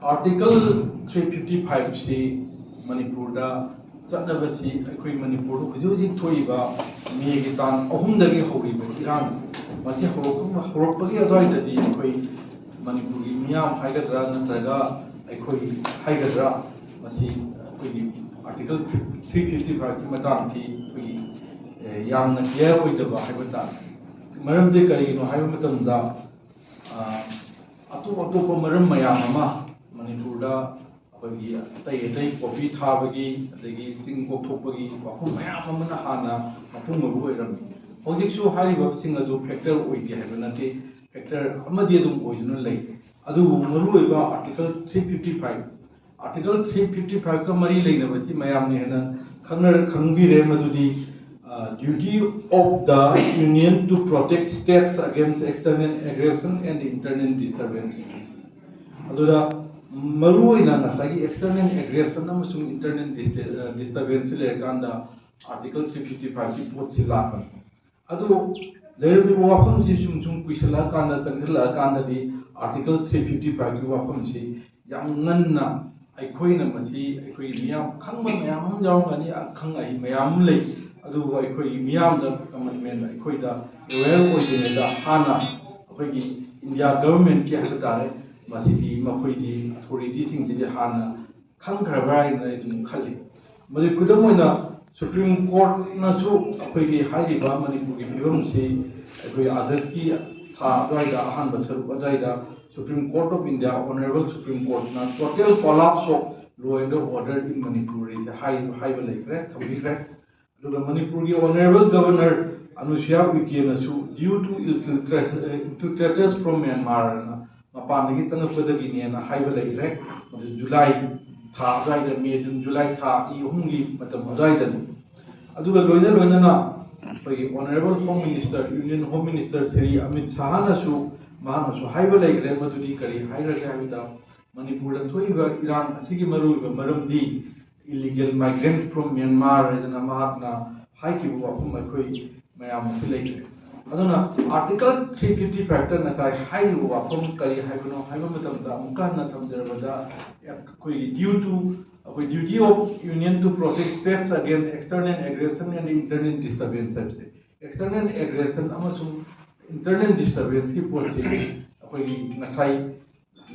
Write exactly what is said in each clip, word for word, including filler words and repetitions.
Article three fifty five ꯁꯤ ꯃꯅꯤꯄꯨꯔꯗ ꯆꯠꯅꯕꯁꯤ, ꯑꯩꯈꯣꯏ ꯃꯅꯤꯄꯨꯔꯗ ꯍꯧꯖꯤꯛ ꯍꯧꯖꯤꯛ ꯊꯣꯛꯏꯕ ꯃꯦꯒꯤ ꯇꯥꯡ ꯑꯍꯨꯝꯗꯒꯤ ꯍꯧꯔꯤꯕ ꯏꯔꯥꯡꯁꯤ, ꯃꯁꯤ ꯍꯧꯔꯛꯄ ꯍꯧꯔꯛꯄꯒꯤ ꯑꯗꯨꯋꯥꯏꯗꯗꯤ ꯑꯩꯈꯣꯏ ꯃꯅꯤꯄꯨꯔꯒꯤ ꯃꯤꯌꯥꯝ ꯍꯥꯏꯒꯗ꯭ꯔꯥ, ꯅꯠꯇ꯭ꯔꯒ ꯑꯩꯈꯣꯏ ꯍꯥꯏꯒꯗ꯭ꯔꯥ, ꯃꯁꯤ ꯑꯩꯈꯣꯏꯒꯤ Article three fifty five ꯀꯤ ꯃꯇꯥꯡꯁꯤ ꯑꯩꯈꯣꯏꯒꯤ, ꯑꯦ, ꯌꯥꯝꯅ clear ꯑꯣꯏꯗꯕ ꯍꯥꯏꯕ ꯇꯥꯔꯦ꯫ ꯃꯔꯝꯗꯤ ꯀꯔꯤꯒꯤꯅꯣ ꯍꯥꯏꯕ ꯃꯇꯝꯗ, ꯑ, ꯑꯇꯣꯞ ꯑꯇꯣꯞꯄ ꯃꯔꯝ ꯃꯌꯥꯝ ꯑꯃ ꯃꯅꯤꯄꯨꯔꯗ ꯑꯩꯈꯣꯏꯒꯤ ꯑꯇꯩ ꯑꯇꯩ ꯄꯣꯄꯤ ꯊꯥꯕꯒꯤ, ꯑꯗꯒꯤ ꯆꯤꯡ ꯀꯣꯛꯊꯣꯛꯄꯒꯤ ꯋꯥꯐꯝ ꯃꯌꯥꯝ ꯑꯃꯅ ꯍꯥꯟꯅ ꯃꯄꯨꯡ ꯑꯣꯏꯕ ꯑꯣꯏꯔꯝꯃꯤ꯫ ꯍꯧꯖꯤꯛꯁꯨ ꯍꯥꯏꯔꯤꯕꯁꯤꯡ ꯑꯗꯨ factor ꯑꯣꯏꯗꯦ ꯍꯥꯏꯕ ꯅꯠꯇꯦ, factor ꯑꯃꯗꯤ ꯑꯗꯨꯝ ꯑꯣꯏꯗꯨꯅ ꯂꯩ꯫ ꯑꯗꯨꯕꯨ ꯃꯔꯨꯑꯣꯏꯕ Article three fifty five, Article three fifty five ꯀ ꯃꯔꯤ ꯂꯩꯅꯕꯁꯤ ꯃꯌꯥꯝꯅ ꯍꯦꯟꯅ ꯈꯪꯅ-, ꯈꯪꯕꯤꯔꯦ, ꯃꯗꯨꯗꯤ, ꯑ, duty of the Union to protect states against external aggression and internal disturbance꯫ ꯑꯗꯨꯗ ꯃꯔꯨꯑꯣꯏꯅ ꯉꯁꯥꯏꯒꯤ external aggression ꯑꯃꯁꯨꯡ internal dis-, ꯑ, disturbance ꯁꯤ ꯂꯩꯔꯀꯥꯟꯗ Article three fifty five ꯀꯤ ꯄꯣꯠꯁꯤ ꯂꯥꯛꯄꯅꯤ꯫ ꯑꯗꯨ ꯂꯩꯔꯝꯃꯤꯕ ꯋꯥꯐꯝꯁꯤ ꯁꯨꯝ ꯁꯨꯝ ꯀꯨꯏꯁꯜꯂꯛꯑꯀꯥꯟꯗ, ꯆꯪꯁꯤꯜꯂꯛꯑꯀꯥꯟꯗꯗꯤ Article three fifty five ꯀꯤ ꯋꯥꯐꯝꯁꯤ ꯌꯥꯝ ꯉꯟꯅ ꯑꯩꯈꯣꯏꯅ ꯃꯁꯤ, ꯑꯩꯈꯣꯏꯒꯤ ꯃꯤꯌꯥꯝ ꯈꯪꯕ ꯃꯌꯥꯝ ꯑꯃ ꯌꯥꯎꯔꯝꯒꯅꯤ, ꯑꯈꯪ ꯑꯍꯩ ꯃꯌꯥꯝ ꯑꯃ ꯂꯩ, ꯑꯗꯨꯕꯨ ꯑꯩꯈꯣꯏꯒꯤ ꯃꯤꯌꯥꯝꯗ, common man ꯑꯩꯈꯣꯏꯗ aware ꯑꯣꯏꯗ꯭ꯔꯤꯉꯩꯗ ꯍꯥꯟꯅ ꯑꯩꯈꯣꯏꯒꯤ India government ꯀꯤ ꯍꯥꯏꯕ ꯇꯥꯔꯦ, ꯃꯁꯤꯗꯤ ꯃꯈꯣꯏꯗꯤ, authority ꯁꯤꯡꯁꯤꯗꯤ ꯍꯥꯟꯅ ꯈꯪꯈ꯭ꯔꯕ꯭ꯔꯥ ꯍꯥꯏꯅ ꯑꯩ ꯑꯗꯨꯝ ꯈꯜꯂꯤ꯫ ꯃꯗꯨꯒꯤ ꯈꯨꯗꯝ ꯑꯣꯏꯅ Supreme Court ꯅꯁꯨ ꯑꯩꯈꯣꯏꯒꯤ ꯍꯥꯏꯔꯤꯕ ꯃꯅꯤꯄꯨꯔꯒꯤ ꯐꯤꯕꯝꯁꯤ ꯑꯩꯈꯣꯏ August ꯀꯤ ꯊꯥ ꯑꯗꯨꯋꯥꯏꯗ, ꯑꯍꯥꯟꯕ ꯁꯔꯨꯛ ꯑꯗꯨꯋꯥꯏꯗ Supreme Court of India, Honorable Supreme Court ꯅ total collapse of law and order in Manipur ꯁꯦ ꯍꯥꯏ-, ꯍꯥꯏꯕ ꯂꯩꯈ꯭ꯔꯦ, ꯊꯝꯕꯤꯈ꯭ꯔꯦ꯫ ꯑꯗꯨꯒ ꯃꯅꯤꯄꯨꯔꯒꯤ Honorable Governor ꯑꯅꯨꯁꯨꯌꯥ ꯎꯏꯀꯦꯅꯁꯨ due to infiltrat-, infiltrators from Myanmar ꯅ ꯃꯄꯥꯟꯗꯒꯤ ꯆꯪꯉꯛꯄꯗꯒꯤꯅꯦꯅ ꯍꯥꯏꯕ ꯂꯩꯈ꯭ꯔꯦ꯫ ꯃꯗꯨ ꯖꯨꯂꯥꯏ ꯊꯥ ꯑꯗꯨꯋꯥꯏꯗ, ꯃꯦ, ꯖꯨꯟ, ꯖꯨꯂꯥꯏ ꯊꯥ ꯑꯅꯤ ꯑꯍꯨꯝꯒꯤ ꯃꯇꯝ ꯑꯗꯨꯋꯥꯏꯗꯅꯤ꯫ ꯑꯗꯨꯒ ꯂꯣꯏꯅ ꯂꯣꯏꯅꯅ ꯑꯩꯈꯣꯏꯒꯤ Honorable Home Minister, Union Home Minister Shri Amit ꯁꯥꯍꯅꯁꯨ, ꯃꯍꯥꯛꯅꯁꯨ ꯍꯥꯏꯕ ꯂꯩꯈ꯭ꯔꯦ꯫ ꯃꯗꯨꯗꯤ ꯀꯔꯤ ꯍꯥꯏꯈ꯭ꯔꯒꯦ ꯍꯥꯏꯕꯗ, ꯃꯅꯤꯄꯨꯔꯗ ꯊꯣꯛꯏꯕ ꯏꯔꯥꯡ ꯑꯁꯤꯒꯤ ꯃꯔꯨꯑꯣꯏꯕ ꯃꯔꯝꯗꯤ illegal migrant from Myanmar ꯍꯥꯏꯗꯅ ꯃꯍꯥꯛꯅ ꯍꯥꯏꯈꯤꯕ ꯋꯥꯐꯝ ꯑꯩꯈꯣꯏ ꯃꯌꯥꯝ ꯑꯁꯤ ꯂꯩꯈ꯭ꯔꯦ꯫ ꯑꯗꯨꯅ Article three fifty five ꯇ ꯉꯁꯥꯏ ꯍꯥꯏꯔꯤꯕ ꯋꯥꯐꯝ ꯀꯔꯤ ꯍꯥꯏꯕꯅꯣ ꯍꯥꯏꯕ ꯃꯇꯝꯗ, ꯑꯃꯨꯛꯀ ꯍꯟꯅ ꯊꯝꯖꯔꯕꯗ, ꯑꯩꯈꯣꯏꯒꯤ due to, ꯑꯩꯈꯣꯏ duty of union to protect states against external aggression and internal disturbance ꯍꯥꯏꯕꯁꯦ, external aggression ꯑꯃꯁꯨꯡ internal disturbance ꯀꯤ ꯄꯣꯠꯁꯤ ꯑꯩꯈꯣꯏꯒꯤ ꯉꯁꯥꯏ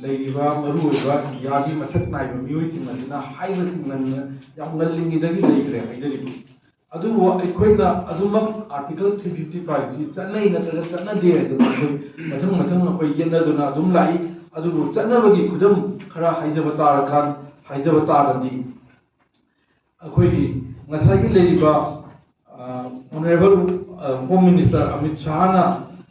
ꯂꯩꯔꯤꯕ ꯃꯔꯨꯑꯣꯏꯕ ꯏꯟꯗꯤꯌꯥꯒꯤ ꯃꯁꯛ ꯅꯥꯏꯕ ꯃꯤꯑꯣꯏꯁꯤꯡ ꯑꯁꯤꯅ ꯍꯥꯏꯕꯁꯤ ꯉꯟꯅ, ꯌꯥꯝ ꯉꯜꯂꯤꯉꯩꯗꯒꯤ ꯂꯩꯈ꯭ꯔꯦ ꯍꯥꯏꯖꯔꯤꯕ꯫ ꯑꯗꯨꯕꯨ ꯑꯩꯈꯣꯏꯅ ꯑꯗꯨꯃꯛ Article three fifty five ꯁꯤ ꯆꯠꯅꯩ ꯅꯠꯇ꯭ꯔꯒ ꯆꯠꯅꯗꯦ ꯍꯥꯏꯗꯅ ꯑꯩꯈꯣꯏ ꯃꯊꯪ ꯃꯊꯪ ꯑꯩꯈꯣꯏ ꯌꯦꯠꯅꯗꯨꯅ ꯑꯗꯨꯝ ꯂꯥꯛꯏ꯫ ꯑꯗꯨꯕꯨ ꯆꯠꯅꯕꯒꯤ ꯈꯨꯗꯝ ꯈꯔ ꯍꯥꯏꯖꯕ ꯇꯥꯔꯀꯥꯟ, ꯍꯥꯏꯖꯕ ꯇꯥꯔꯗꯤ, ꯑꯩꯈꯣꯏꯒꯤ ꯉꯁꯥꯏꯒꯤ ꯂꯩꯔꯤꯕ, ꯑ, Honourable, ꯑ, Home Minister ꯑꯃꯤꯠ ꯁꯥꯍꯅ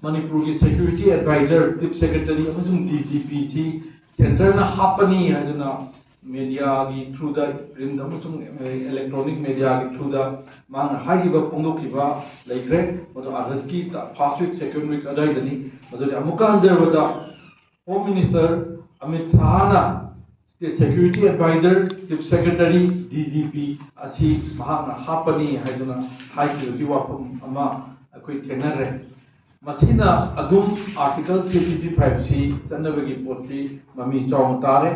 ꯃꯅꯤꯄꯨꯔꯒꯤ security advisor, chief secretary ꯑꯃꯁꯨꯡ D G P ꯁꯤ centre ꯅ ꯍꯥꯞꯄꯅꯤ ꯍꯥꯏꯗꯨꯅ media ꯒꯤ through ꯗ, print ꯑꯃꯁꯨꯡ electronic media ꯒꯤ through ꯗ ꯃꯥꯅ ꯍꯥꯏꯈꯤꯕ, ꯐꯣꯡꯗꯣꯛꯈꯤꯕ ꯂꯩꯈ꯭ꯔꯦ꯫ ꯃꯗꯨ August ꯀꯤ ꯇ-, first week, second week ꯑꯗꯨꯋꯥꯏꯗꯅꯤ꯫ ꯃꯗꯨꯗꯤ ꯑꯃꯨꯛꯀ ꯍꯟꯖꯔꯕꯗ, Home Minister Amit ꯁꯥꯍꯅ state security advisor, chief secretary, D G P ꯑꯁꯤ ꯃꯍꯥꯛꯅ ꯍꯥꯞꯄꯅꯤ ꯍꯥꯏꯗꯨꯅ ꯍꯥꯏꯈꯤꯕꯒꯤ ꯋꯥꯐꯝ ꯑꯃ ꯑꯩꯈꯣꯏ ꯊꯦꯡꯅꯈ꯭ꯔꯦ꯫ ꯃꯁꯤꯅ ꯑꯗꯨꯝ Article three fifty five ꯁꯤ ꯆꯠꯅꯕꯒꯤ ꯄꯣꯠꯁꯤ ꯃꯃꯤ ꯆꯥꯎꯅ ꯇꯥꯔꯦ꯫